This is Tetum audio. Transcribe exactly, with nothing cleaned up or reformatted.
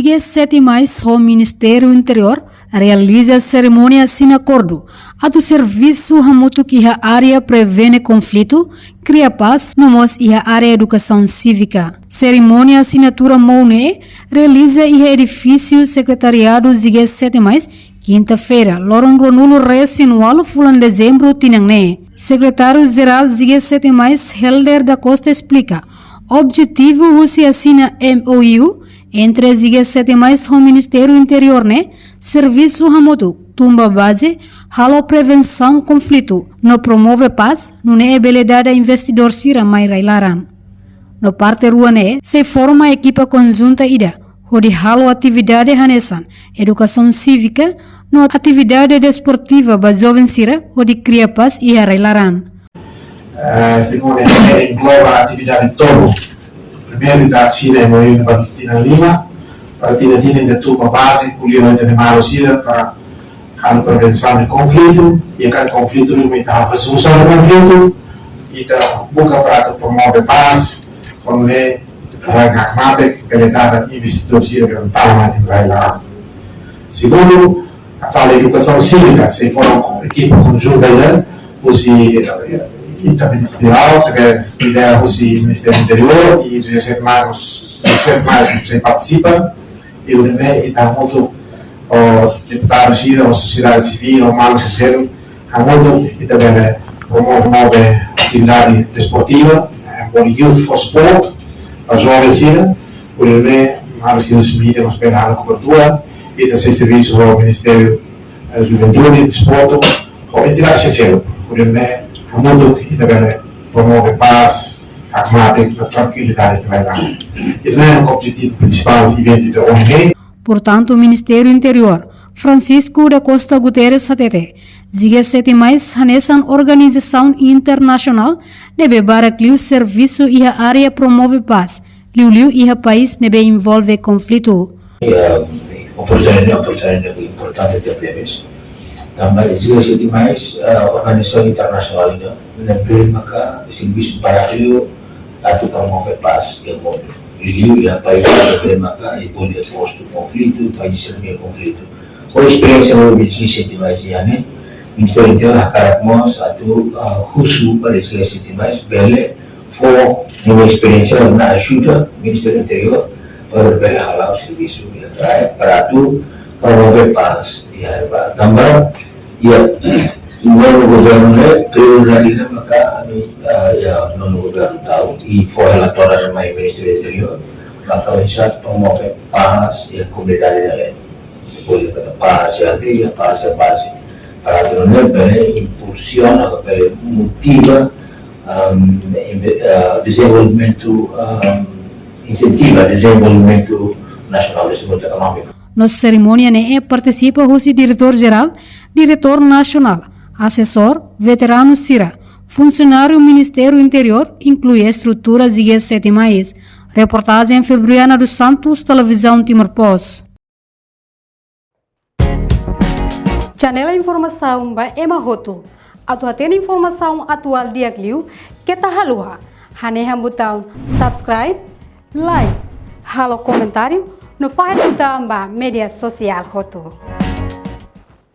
G sete mais ho Ministériu Interiór realiza serimónia asina akordu atu servisu hamutuk iha área prevene konflitu, kria pás, no mós iha área edukasaun sívika. Serimónia asinatura monu ne'e realiza iha edifísiu Sekretariadu G sete mais, kinta-feira, loron ruanulu resin ualu fulan Dezembru tinan ne'e. Sekretáriu Jerál G sete mais, Helder da Costa, esplika objetivu husi asina M O U entre G sete mais ho Ministériu Interiór ne'e servisu hamutuk, tun ba baze, halo prevensaun konflitu, no promove pás, nune'e bele dada investidór sira mai rai-laran. No parte rua ne'e, sei forma ekipa konjunta ida, hodi halo atividade hanesan edukasaun sívika, no atividade desportiva ba joven sira, hodi kria pás iha rai-laran. Eh, segundu, eh, engloba atividade tolu. Primeiru, ita asina M O U ba tinan lima, para tinan tinan ita tun ba baze, ko'alia ho ita-nia maluk sira, para halo prevensaun de konflitu, i kada konflitu, ita halo solusaun de konflitu, ita buka para atu promove pás, kuandu ne'e rai hakmatek, bele dada investidór sira bele tama mai rai-laran. Segundu, atu halo edukasaun sívika, sei forma ekipa konjunta ida, husi, eh, interministeriál, ke lidera husi Ministériu Interiór, i G sete mais, G sete mais sei partisipa, i nune'e ita hamutuk ho deputadu sira, ho sosiedade sivíl, ho maluk sira seluk, hamutuk ita bele promove atividade desportiva, eh, ba youth for sport, ba joven sira, hodi nune'e maluk sira husi mídia mós bele halo kobertura, ita sei servisu ho Ministériu, eh, Juventude, Desportu, ho entidade sosiál, hodi nune'e hamutuk ita bele promove pás, hakmatek, no trankuilidade iha rai-laran. Ida-ne'e objetivu prinsipál eventu ida-ne'e. Portantu, Ministériu Interiór, Francisco da Costa Guterres hatete, G sete mais hanesan organizasaun internasionál ne'ebé barak liu servisu iha área promove pás, liuliu iha país ne'ebé envolve konflitu. Eh, oportunidade, oportunidade importante de plebes. Tanba G sete mais, eh, organizasaun internasionál ida, ne'ebé maka servisu barak liu atu promove pás iha mundu. Liuliu iha país ne'ebé maka envolve postu konflitu, país sira iha konflitu. Ho esperiénsia ne'ebé G sete mais iha ne'e, Ministériu Interiór hakarak mós atu, ah, husu para G sete mais bele fó nia esperiénsia no ajuda Ministériu Interiór para bele hala'o servisu iha rai para atu promove pás iha ne'ebá. Tanba iha nonu governu ne'e, prioridade ne'e maka ami, ah, iha nonu governu tau, i fó relatóriu mai Ministériu Interiór, maka oinsá promove pás iha komunidade ida-ne'e. Depois de kata pás iha aldeia, pás iha baze. Para atu nune'e bele impulsiona, bele motiva, um, inve-, ah, dezenvolvimentu, um, insentiva dezenvolvimentu nasionál, dezenvolvimentu ekonómiku. No serimónia ne'e partisipa husi Diretór Jerál, Diretór Nasionál, asesór, veteranu sira, funsionáriu Ministériu Interiór, inklui estrutura G sete mais. Reportajen Febriana dos Santos, Televizaun Timor Post. Janela informasaun ba ema hotu. Atu hatene informasaun atuál di'ak liu, keta haluha hanehan butaun subscribe, like, halo komentáriu, no fahe tutan ba média sosiál hotu.